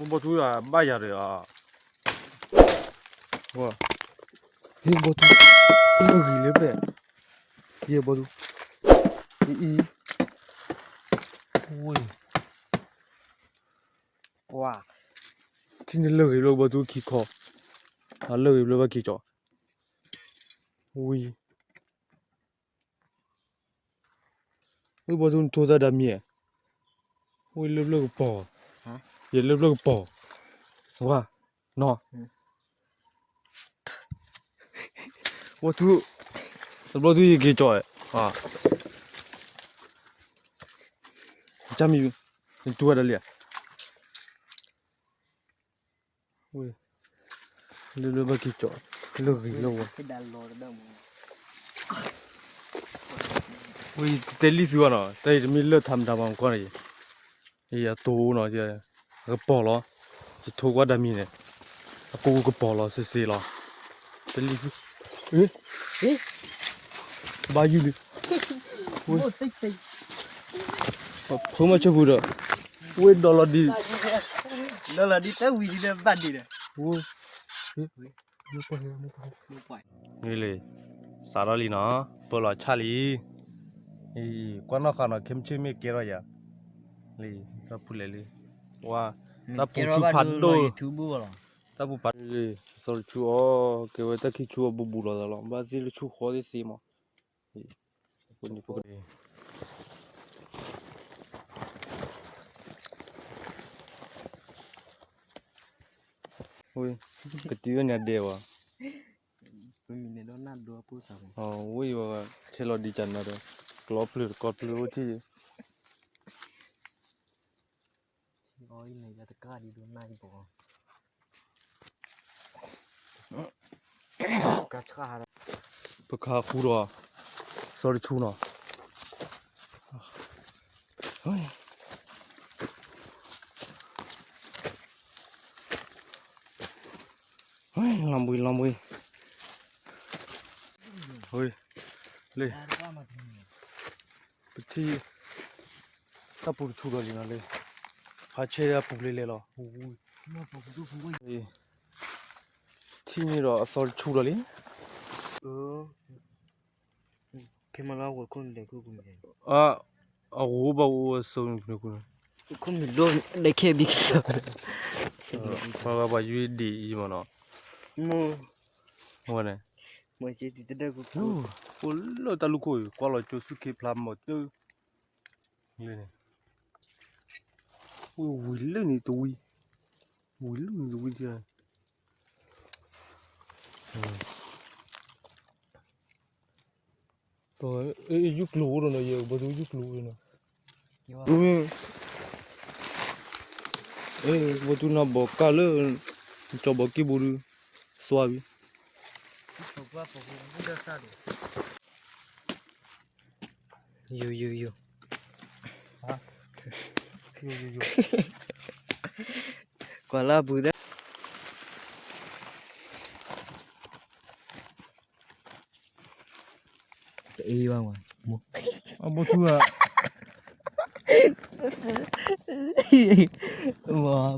ဘီထူဘၣ်ယၤဒီး, ဟ့ၣ်ဘီထူ, လၢဂ့ၤလၢဖဲ, ဟ့ၣ်ဘီထူ, အံၤ, ဝ့ၢ်, ကွၢ်, ထံၣ်န့ၣ်လၢဂ့ၤလၢဘီထူခံခီ, လၢဂ့ၤလၢဘၣ်က့ၤကီး, ဝံၤ ဝံၤဘီထူနထိသၣ်ဒၣ်မံၤ, ဝံၤလၢပျၢၢ်ကပီၤ, ယလၢပျၢၢ်ကပီၤ, ဝါ, နီၢ်, ဘီထူ, တဘျီထူယက့ၤကီး, ကမံၤ, နတူၢ်ဝဲဒၣ်လံဧါ ဝဲ, လၢလၢဘၣ်က့ၤကီး, လၢဂ့ၤလၢဝါ, ဝဲတဲလံသုဘၣ်နီၤ, တၢ်အံၤတမ့ၢ်လၢထါမတၤမၤမကီၢ်န့ၣ်, အံၤအတိၢ်နီၤ, အကပီၤလီၤ, ယထိကွၢ်ဒၣ်မံၤန့ၣ်, အကပီၤလီၤစ့စ့လီၤ, တဲလံသု, ဘၣ်ယုၢ်လံ, ဖိမၤဆၢပူၤဒီး, ဝဲဒီးလီၤဒံး, ဒီးလီၤဒံးတၢ်ဝံၤဒံးဒီးဘၣ်ဒံးဒီး, လံ, စးထီၣ်လံနီၤ, ပၢလီၤဆၣ်လံ, ကွၢ်နီၣ်ဃာ်နီၤ ခဲမုၢ်ဆ့ၣ်မ့ၢ်ကဲထီၣ်ယၤ, လံ, တၢ်ပူၤလဲၤလံ, ဝါ, တၢ်ပူၤဆူဖးဒိၣ်, တၢ်ပူၤဖးဒိၣ်လံ, သီတဆူအီၤ, ကဲဝဲတၢ်ခံဆူအီၤဘူးဘူးလီၤသးလီၤ, ဘၣ်သ့ၣ်လၢဆူဃီသ့ၣ်သ့မး ဝဲ, ကတုၤဝဲန့ၣ်အဒဲးဝဲ, ဝဲ, ထဲလီၤဒံးကနၤဒီး, ကျီပျၢၤတကီပျၢၤအိၣ်ထံၣ်, ပကဟးဃုဒီး, စီၤတဆူနီၤ, လီၤဘှံးလီၤဘှံး, လၢ, ပထံၣ်, တၢ်ပူၤတဆူဒီးလံနီၤလၢ, ဖးဆဲဒၣ်ပူၤလံလဲၣ်လီၤ, ထံၣ်န့ၣ်ဒီးအသီတဆူဒီးလံ, ဖဲမၤလၢဝဲခိၣ်န့ၣ်လဲၤခိၣ်, အ, အဂိၢ်ဘၣ်အိၣ်ဝဲစိန့ၣ်, ခိၣ်မံၤဒိၣ်ဒဲးခဲဘံၣ်, ပှၤဂၤပှၤယွၤဒံးအံၤမးနီၤ, ဝဲန့ၣ်, အိၣ်လၢတၢ်လူၢ်ခိၣ်အံၤ ကွၢ်လီၤကၠိဆူၣ်ခ့ဖျါမီၤတၢ်, လၢန့ၣ်, ဝံၤလၢန့ၣ်တဝံၤ, ဝံၤလၢန့ၣ်တဝံၤ, ယုၢ်ကျိၤအိၣ်ဒီးနီၤ, ယဘီသူယုၢ်ကျိၤအိၣ်နီၤ, ဘီသူနၤဘီးကၢ်လၢ, ကၠီဘီးက့ၢ်ဘိဒု, သွါဘံ, ယိယိယိ, ကွၢ်လၢအပူၤသၢ တအ့ဘၣ်ဝဲ, အဘီထူဧါ,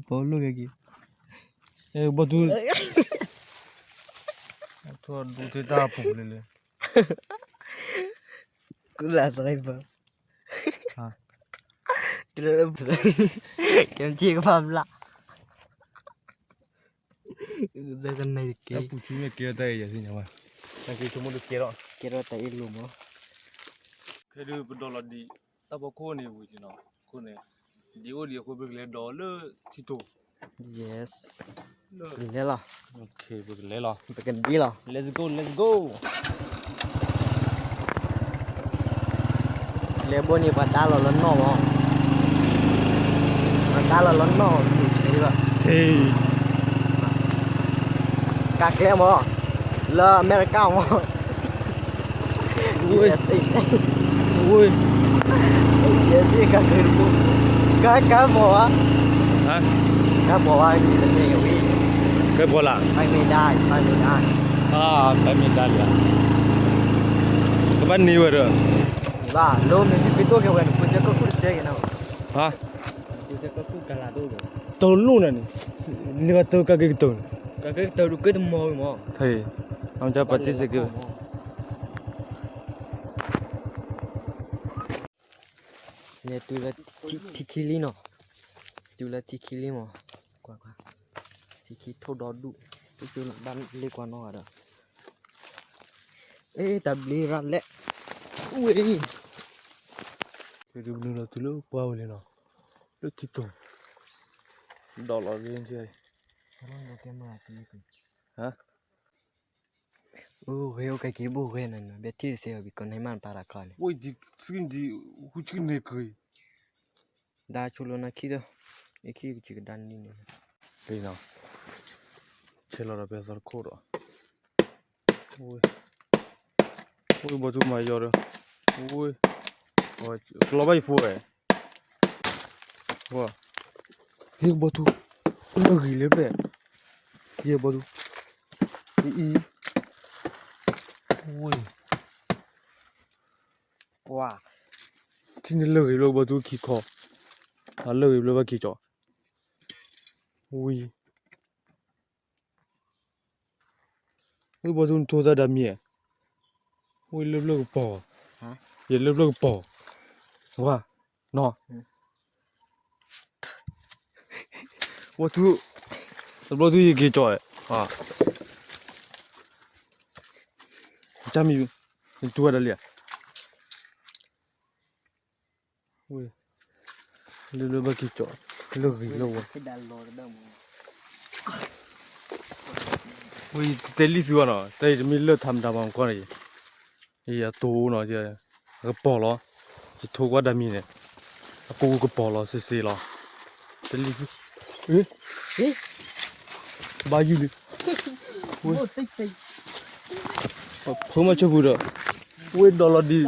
ပလိၣ်က့ၤက့ၤ, ဘီထူ, ဒူသ့တၢ်ပူၤလံလံ, ကူလၢသရံၣ်ပၢ, ကဲမထံကဖၣ်ဘျၣ်, ကဲ, တၢ်ပူၤထူမ့ၢ်ကဲတၢ်အံၤယသ့ၣ်ညါဘၣ်, နက့ၤဆိကမိၣ်တကဲထီၣ်, ကဲထီၣ်တၢ်အ့ၣ်လိာ်မး, ခဲဒုးပဒိးလီၤဒံး, တၢ်ဖီခိၣ်န့ၣ်ဝံၤန့ၣ်, ခိၣ်န့ၣ်, ဒ်အိၣ်ဒံးအဃိပကလဲၤဒီးလၢထံတိၤ, ပကလဲၤလီၤ, ပကလဲၤလီၤ, ပကဒံလီၤ, let's go let's go. လဲၤဘိန့ၣ် ပှၤဒါလီၤလၢနီၣ်မး, ပှၤဒါလီၤလၢနီၣ်, ကါကျဲမး, လၢအမဲရကၤမး, ကါကျဲ, ကါပီၤဝဲ, ကါပီၤဝဲ, ကဲပီၤလၢ, ပမ့ၢ်ဒါ, ပမ့ၢ်ဒါ, ပမ့ၢ်ဒါလံ, ကဘၣ်န့ၢ်ဝဲဒီး, ဘၣ်လိၣ်မ့ၢ်သုပ့ၤတိၢ်က့ၤဝဲန့ၣ် ဖိကဲကီၢ်ခိၣ်တတဲက့ၤနီၤ, ဟါ, သု တလိၣ်နၤန့ၣ်, လၢကတၢၢ်ကက့ၤကတၢၢ်န့ၣ်, ကတၢၢ်ဒုးကတမီၤမး, ဖဲ, အမ့ၢ်ပာ်တ့ၢ်စ့ၢ်ကီး, လဲၤတုၤလၢထံခံလံနီၤ, တုၤလၢထံခံလံမး, ကွၢ်ကွၢ်, ထံခံထိၣ်ဒီဒူၣ်, တကၠိလီၤဘၣ်လ့ကွၢ်နီၢ်ဂၤဒီး, အ့ တၢ်ဘျ့ရၤလဲၣ်, ဝဲ, တုၤလီၤတုၤလၢပှၢ်ဝဲလံနီၤ, လၢထံတိၤ, ဒီးလီၤလၢ, ဟါ အိၣ်ဂဲၤအိၣ်ကဲက့ၤဘိၣ်ဂဲၤနၤနီၤ, ဘဲထံၣ်တစဲးအီၤဘံၤ ကီးနံၤမးနပာ်တၢ်ခီန့ၣ်, ဝဲဒ်, ဒ်, ဟူဆံန့ၢ်က့ၤ, ဒါဆိလိနခံဒီး, ယခံကစံးကဒါနံၤန့ၣ်, လံနီၤ, ဆဲးလီၤဒီးပဲသီတခိၣ်ဒီး, ဝဲ, ဝဲဘီထူမၤယီၤဒီး, ဝဲ, ကလီၤဘၣ်ယဖိဝဲ ဝါ, ဟ့ၣ်ဘီထူ, လၢဂံၢ်လၢဖျဲၣ်, ယဲဘီထူ, အံၤ, ဝဲ, ဝါ, ထံၣ်န့ၣ်လၢဂံၢ်ဘျီဘီထူခံခီ, လၢဂံၢ်ဘျီဘၣ်ခံကၠီ, ဝံၤ ဝံၤဘီထူနထိသၣ်ဒၣ်မံၤ, ဝံၤလၢဖျၢၣ်ကပီၤ, ယလၢဖျၢၣ်ကပီၤ, ဝါ, နီၤ, ဘီထူ, တဘျီထူယက့ၤကၠီ, တၢ်မံၤ, နတူၢ်ဝဲဒၣ်လံဧါ, ဝံၤ, လၢလၢဘၣ်က့ၤကၠီ, လၢဂံၢ်လၢဝါ ဝံၤတဲလံသုအီၤနီၤ, တၢ်အံၤတမ့ၢ်လၢထးမတၤမၤမကွၢ်န့ၣ်, ယအတိၢ်နီၤ, ကပီၤလီၤ, ယထိကွၢ်ဒၣ်မံၤန့ၣ်, အကိကပီၤလီၤစ့စ့လီၤ, တဲလံသု, ဘါယုၢ်လံ, ဝဲ, ဖုမၤဆၢပူၤဒီး, ဝဲဒီးလီၤဒံး, ဒီး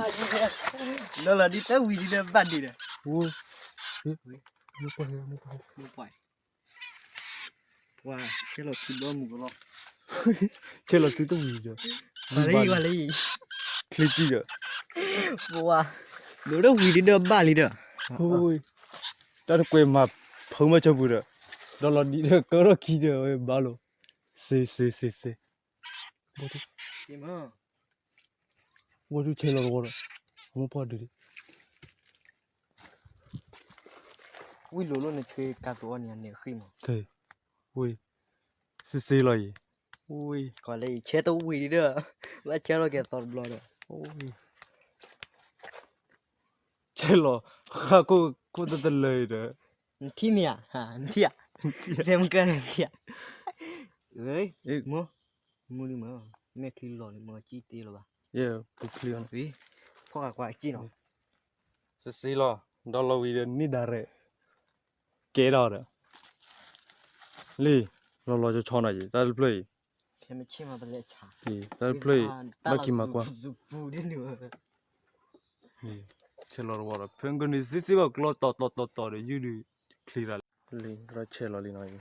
လီၤဒံးတဝံၤဒံးဒီးဘၣ်ဒံးဒီး, ဝဲ, ပှၤ, ဆဲးလီၤထူဒီမုၢ်ကလီၤ, ဆဲးလီၤထူတဝံၤဒီး, ဝါလံ, ဝါလံ, ချ့တံၢ်ဒီး, ပှၤ, ဒိၣ်တဝံၤဒံးဒီးဘၣ်လံဒီး, တၢ်တကွဲးမၤဖုမၤဆၢပူၤဒီး, ဒီးလီၤဒံးဒီးကၢထီၣ်ခံဒီးဝဲဘၣ်လီၤ, စ့စ့စ့စ့ ဝံၤလိၤလိၤန့ၣ်ဆှၢကါသိးအီၤန့ၣ် အန့ၣ်ဃံမး, ဝံၤ, စ့စ့လီၤအံၤ, ဝံၤ, ကီးလၢအံၤ ဆဲးတဝံၤဒံးဒီး, ဘၣ်ဆဲးလီၤက့ၤသီတဘျီဒီး, ဆဲးလီၤ, ဃၣ်ခိၣ်ခိၣ်တတလၢအံၤဒီး, နထံၣ်မ့ၢ်ဧါ, နထံၣ်ဧါ, ဖဲမကၢန့ၣ်ထံၣ်ဧါ, မ့ၢ်, မ့ၢ်ချံလီၤန့ၣ် မ့ၢ်ကံတ့လီၤဘၣ်, ယဲပူၤချံအီၤ, ဖီၣ်ဃာ်ကွၢ်ကံနီၤ, စ့စ့လီၤ, ဒီးလီၤဝံၤဒီးန့ၢ်ဒၣ်ရဲၣ်, ကဲထီၣ်ဒီး, လံ, လီၤလီၤဆီဆီနီၤအံၤ တၢ်တဖျၢၣ်အံၤ, တၢ်တဖျၢၣ်အံၤ, ဘၣ်က့ၤမၤကွၢ် ဆဲးလီၤတဝီဒီး ဖဲကန့ၣ်သ့သ့ဘၣ်ကျီတီၤတီၤတီၤတီၤဒီး ယုၢ်ဒုးချ့ရၤလံ, လံ, ဒီးဆဲးလီၤလံနီ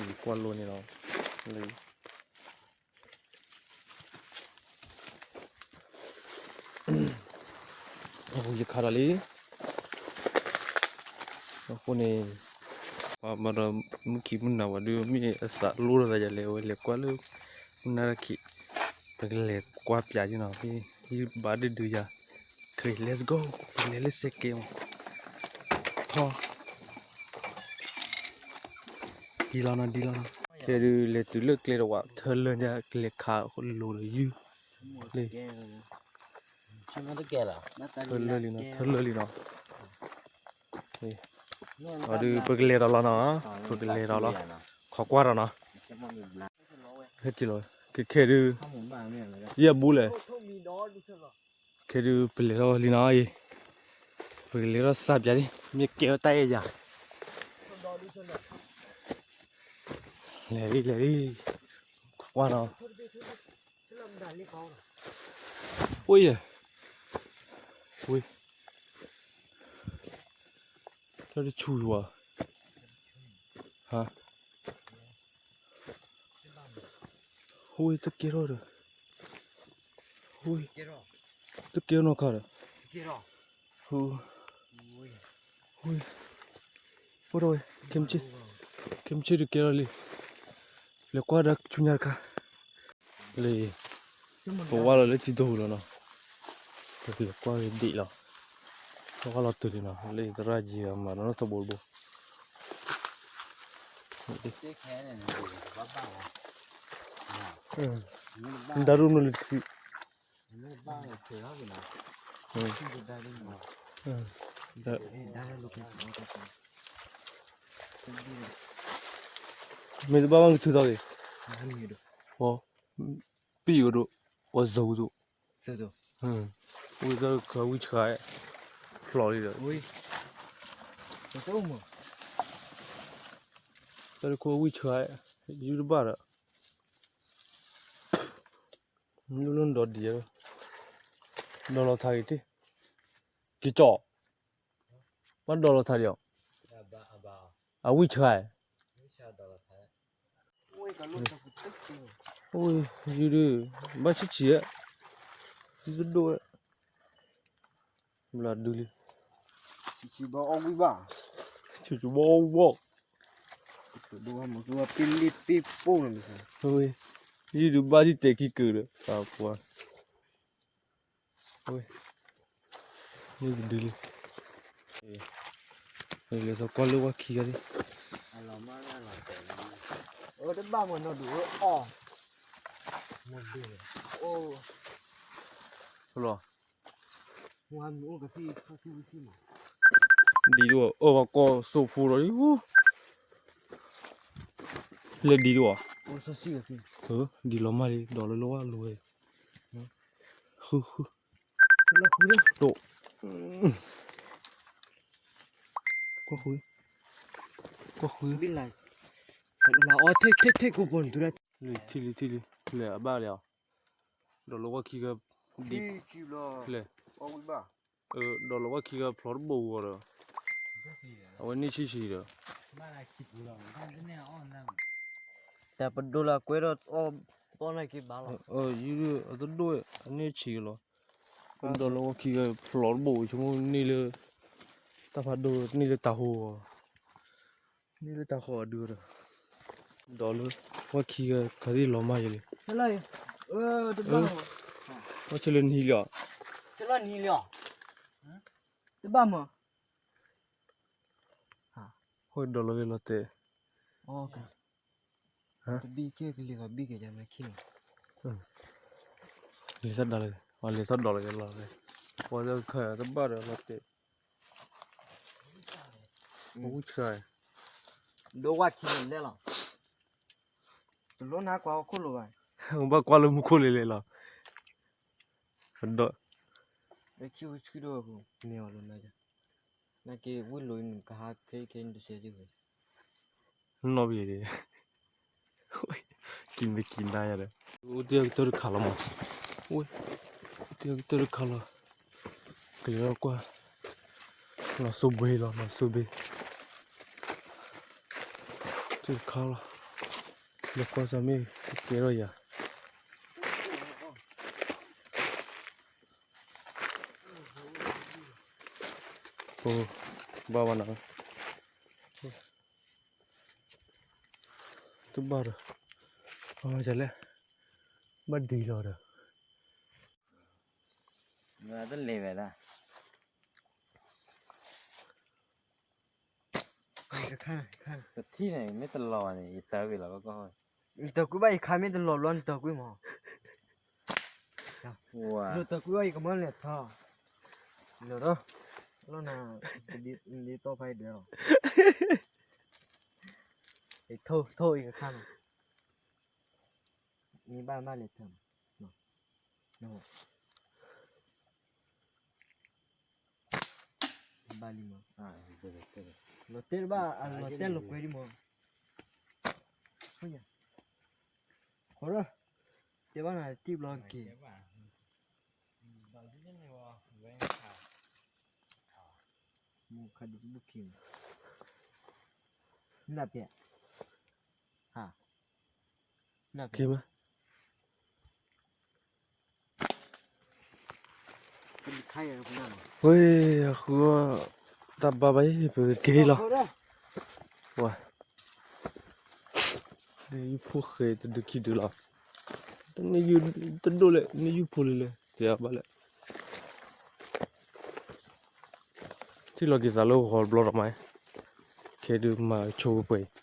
ၤ, ကွၢ်လိန့ၣ်လီၤ, လံ, အဃိယခးဒီးလံ, အဃိန့ၣ်, ပှၤမၤဒီးမုၢ်ခံမုၢ်နၤဝဲဒုး မ့ၢ်အသးလိၣ်ထီၣ်သးယလဲၤဝဲလဲၤကွၢ်လၢ, မုၢ်နၤတၢ်ခံး, ပကလဲၤကွၢ်ပၠးယနီၤ, ယဘၣ်ဒုးဒုးယၤ, ခဲ let's go, ပကလဲၤလၢစဲးကဲမး, ထီၣ် ဒ်လီၤနီၤ ဒ်လီၤနီၤ, ခဲဒုးလဲၤတုၤလၢကျဲတဝး ထၢလၢညါကလဲၤခးလိၤဒီးယုၢ်, လံ, ထၢလၢလံနီၤ ထၢလၢလံနီၤ, အဒုးပကလဲၤဒီးလီၤနီၤ, ပကလဲၤဒီးလီၤ, ခိးကွၢ်ဒီးနီၤ, ဟဲက့ၤလီၤ, ခဲခဲဒုး, ယဲၢ်အဘူးလဲၣ် ခဲဒုးပလဲၤထီၣ်လံနီၤအံၤ, ပကလဲၤထီၣ်စၢ်ပၠးလံ မ့ၢ်ကဲထီၣ်တၢ်အဲၣ်ယၤ, လဲၤလံ လဲၤလံ, ကွၢ်နီၤ, အိၣ်ယဲၢ်, ဝ့ၢ်, တၢ်တဆူၣ်ယွၤ, ဟါ ဟူး တကဲထီၣ်ဒီး, ဟူး တကဲထီၣ်နီၢ်ခါဒီး, ဟူး ဟူး အိၣ်ဒီးဝဲ, ခဲမုၢ်ဆ့ၣ်, ခဲမုၢ်ဆ့ၣ်ဒုးကဲထီၣ်လံ, လဲၤကွၢ်ဒီးဆူညါတခါ, လံ, ပဝါလီၤလၢထံဒိၣ်ပူၤလီၤနီၤ, ပကလဲၤကွၢ်က့ၤဒံးလီၤ, ပဝါလီၤတုၤလံနီၤ, လၢသရၣ်က့ၤမၤဒီးနီၢ်ထီဘိတဘိ, နဒါရူၣ်နုာ်လၢတစု မ့ၢ်တဘၣ်ဘၣ်ကထုးထီၣ်က့ၤ, ပံၣ်အဒိၣ်, ပှၤဇိၤဒိၣ်, ဝံၢ်တၢ်ခါဝံၢ်ဆှါ, ဖျိးလံဒီး, တၢ်တခိၣ်ဝံၢ်ဆှါ, ယူတဘၣ်ဒီး လၢလၢဒီးဒံး, ဒီးလီၤထါက့ၤတ့ၢ်, က့ၤကၠီၣ်, ဘၣ်ဒီးလီၤထါဒံးအီၤ, အဝံၢ်ဆှါ, အိၣ်ယုဒုး, ဘၣ်ဆံးဆံးဧါ, ယုတဒိၣ်ဝဲ, ဘျီဒုးလံ, ဆံးဆံးဘၣ်အီၣ်ဝံၣ်ဘၣ်, ဆံးဆံးဘၣ်အီၣ်ဝံၣ်ဘၣ်, ယုဒုးဘၣ်ဒ်တဲာ်ခံကုာ်ဒီး, ဝဲ, န့ၣ်တဒုးလံ, လဲၤသကိးလၢဝါခံဂၤလံ, တဘၣ်မနီၤဒုးအီၣ်, လီၤ ဒံးဒိၣ်, အၢ ပှၤကိးစိဖိဒီး, လဲၤဒံးဒိၣ်, ဒံးလီၤမၢ်လံ ဒီးလၢလီၤဝဲအလိၤဝဲ, ဃု, ဃု, တိၣ်, ကွၢ်ဃု, ကွၢ်ဃု, လၢထံၣ်လံ ထံၣ်လံ, လဲၤအဘၣ်လံအီၤ, ဒီးလီၤဝဲခံဂၤ, လဲၤ ဒီးလီၤဝဲခံဂၤဖျိးတဘိၣ်ဂီၤဒီး, အဝဲန့ၢ်ဆံးဆံးဒီး, တၢ်ပဒိလၢကွဲဒီးအီၣ်, အီၣ်နာ်က့ဘၣ်လီၤ, ယုဒုးအတဒိၣ်, အန့ၢ်ဆံးလီၤ, ဒီးလီၤဝဲခံဂၤဖျိးတဘိၣ် ဆိကမိၣ်န့ၢ်လၢ, တၢ်ဖးဒိၣ်န့ၢ်လၢတၤဟိအီၤ, န့ၢ်လၢတၤဟိအီၤဒုးဒီး, ဒီးလၢ, ဝဲခံဂၤခါသ့ၣ်လီၤမၢ်ယၤလံ, ဝဲဆၢလၢနဟံးလံအီၤ, ဆၢလၢနဟံးလံအီၤ, တဘၣ်မး, ဃိဒီးလီၤဂ့ၤလီၤတဲာ်, လဲၤထီၣ်ဒီးလီၤဂ့ၤလီၤတဲာ်, ပှၤလၢခါတဘၣ်ဒီးလီၤတဲာ်, ဝဲဆၢ, ဒိဝဲခံဂၤလဲၣ်လီၤ, တလိၣ်နကွၢ်ဟီၣ်ခိၣ်လိၤဘၣ်, ဘၣ်ကွၢ်လၢမူခိၣ်လဲၤလဲၤလီၤ, ဒီး, လၢခံဝဲဆှံဒိၣ်အဃိ, မ့ၢ်အီၤလီၤနၤ, နာ်က့ဝံၣ်လိၤအံၤနကဟးခဲအံၤခဲအံၤနတဆဲးက့ၤဝဲ, နီၣ်ဘၣ်ဒံး, ကံမ့ၢ်ကံနါယၤဒီး, အိၣ်တ့ၢ်ကတၢၢ်တခါလီၤမး, အိၣ်, အိၣ်တ့ၢ်ကတၢၢ်တခါလီၤ, ကလဲၤလီၤကွၢ်, လီၤစိဘ့လီၤ လီၤစိဘ့, တၢၢ်တခါလီၤ, လဲၤကွၢ်စ့ၢ်မ့ၢ်ကဲထီၣ်ယၤ ဘၣ်ဘၣ်နၤ, တဘၣ်ဒီး, အဝဲလဲၣ်, ဘၣ်ဒံးလီၤဒီး, တလဲၤဝဲဒၣ် တထံၣ်န့ၣ် မ့ၢ်တလီၤဘၣ်န့ၣ် ယတၢ်ကွံာ်လီၤကီၢ်, ယတၢ်ကွံာ်ဘၣ်ယခါမ့ၢ်တလီၤဘျီနတၢ်ကွံာ်မး, ယတၢ်ကွံာ်ဘၣ်ယကမၢလဲၤထီ, လီၤဒီး, လီၤနၤ, ဒ်တီၢ်ဖးဒၢလီၤ, ထိၣ်ယကခါနီၤ, မ့ၢ်ဘၣ်မၢ်လဲၤထီ, ဘၣ်လံမး, လီၤတဲာ်တဘၣ် အလီၤတဲာ်လီၤကွဲဒံးမး, ဃိဒီး, တဲဘၣ်နၤတံၢ်ဘျီက့ၤ, မူခါဒုးတဘူၣ်ခံ, နၢ်ပျဲ, ဟါ, နၢ်ပျဲ, ဝဲ, အဃု, တၢ်ဘါဘၣ်အံၤ ပကက့ၤလီၤ, ဝဲ, နယူၢ်ဖိဃဲတဒုခံဒုလီၤ, တန့ၢ်ယုၢ်တဒိၣ်လဲၣ် နယူၢ်ဖိလံလဲၣ် ကဲဘၣ်လဲၣ်, ထံၣ်လီၤက့ၤသးလၢဂီၤတဘျီဒီးမး, ခဲဒုးမၤဆိပှဲၤပှဲၤအံၤ,